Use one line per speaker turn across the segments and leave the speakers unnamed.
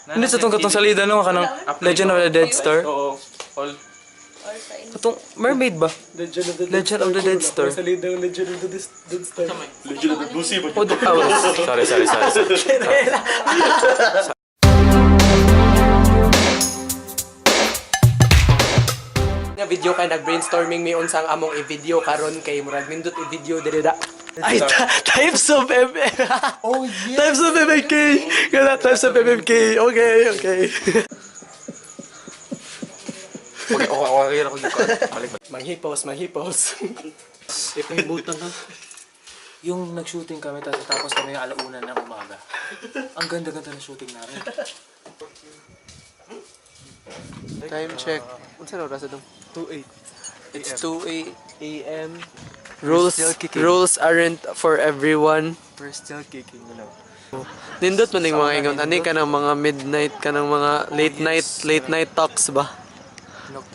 Hindi sa tong katong salida, no, kanang Legend of the Dead Star.
Oo. All.
Katong mermaid ba?
Legend of the Dead.
Legend of the Dead Star.
Salida ng Legend of the Dead Star.
Legend of the Blue Sea.
Oh, oh, sorry, sorry, sorry, sorry.
Nga video kay nag-brainstorming mi unsang among i-video karon kay murag nindot i-video diri da. Ay, types of M. Oh yeah. Types of MMK. Kana types of MMK. Okay.
Okay, ako dito. Balik.
Manghipos, manghipos.
Kalimutan na. Yung nag-shooting kami, tapos tapos kami yung alauna ng umaga. Ang ganda-ganda ng shooting namin.
Time check. Unsa na oras adong? 2:08. It's 2:08 a.m. Rules
Still kicking.
Rules aren't for everyone.
We're still kicking.
Nindot man ning mga ingon ani ka ng mga midnight ka ng mga late night, late night talks ba?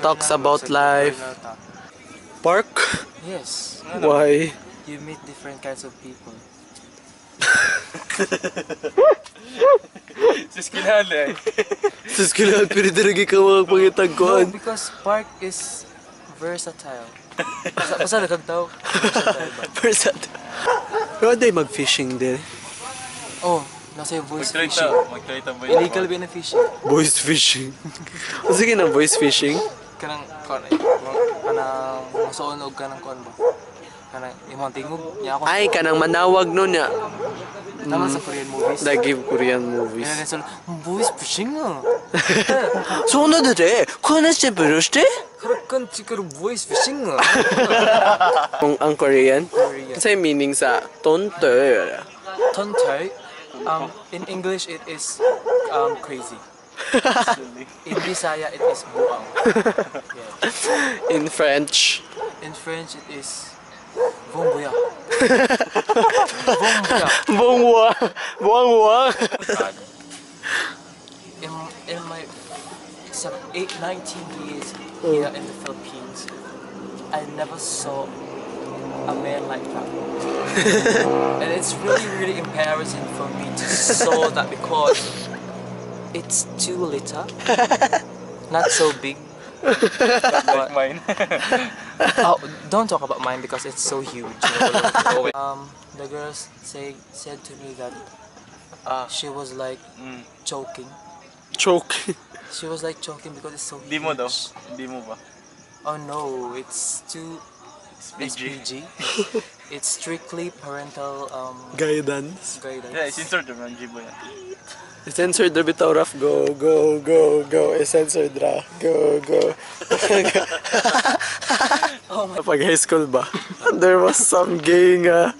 Talks about life. Park?
Yes.
Why?
You meet different kinds of people.
Sis kilala eh.
Sus, kailangan pinidirigi ka mga
No,
pangitagkuan.
because park is versatile. Basta nagkagtaw. Versatile ba?
Percent. Pero day mag-fishing din.
Oh, nasa yung voice
Mag-try
fishing.
ta. Mag-try ta ba?
Illegal ba na fishing?
Voice fishing. O sige na, voice fishing.
Kanang, kanang, masuon og kanang kuan ba? Kanang, imong tingog, niya ako.
Ay, kanang manawag nun niya.
Tama sa Korean movies.
Lagi Korean movies.
Yan sila, voice fishing ah.
So na dere, kuna siya beruste?
Karakan chikaro voice fishing ah.
Kung ang Korean?
Korean.
Sa meaning sa tonte.
Tontoy, in English it is crazy. In Bisaya it is buang. Yeah.
In French.
In French it is bon voyage. Bon voyage.
Bongwa. Bongwa.
In my 7, 8, 19 years here in the Philippines, I never saw a man like that. And it's really, really embarrassing for me to saw that because it's too little, not so big.
Like mine.
Oh, don't talk about mine because it's so huge. The girls said to me that she was like choking.
Choke.
She was like choking because it's so
Hindi mo daw.
huge.
Hindi mo ba?
Oh no, it's too
It's PG.
SPG. It's strictly parental
Guidance.
guidance.
Yeah, censored naman G mo yan.
Censored ra bitaw, Raf. Go, go, go, go. I-censored ra. Go, go.
Oh my.
Pag high school ba? There was some gay nga.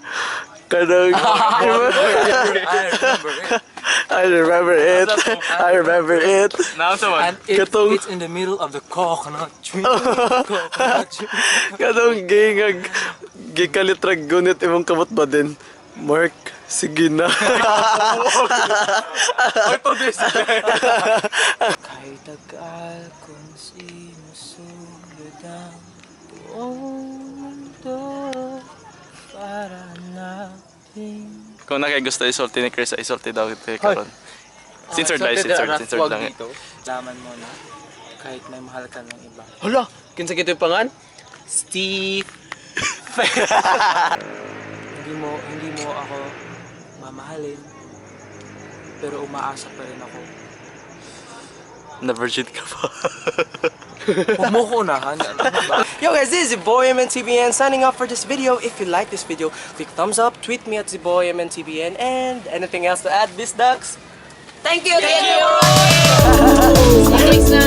Kanang
I remember it.
I remember it. I remember it.
Naunsa man?
And it's in the middle of the coconut tree. Coconut tree.
Katong gay nga gikalit ra gunit imong kamot ba din? Mark, sige na.
Ay, to this.
Kay tagal kong sinusugod ang buong mundo para hanapin.
Kung na kay gusto isulti ni Chris, isulti daw ito karon. Censored lang, censored, censored lang.
Laman mo na kahit may mahal ka ng iba.
Hala, kinsa kito yung pangan? Steve.
Hindi mo ako mamahalin pero umaasa pa rin ako.
Na virgin ka pa.
Huwag mo ko unahan. Ano ba?
Yo guys, this is your boy MNTBN signing off for this video. If you like this video, click thumbs up, tweet me @theboymntbn, and anything else to add, Miss Ducks?
Thank you! Thank you! Thanks na!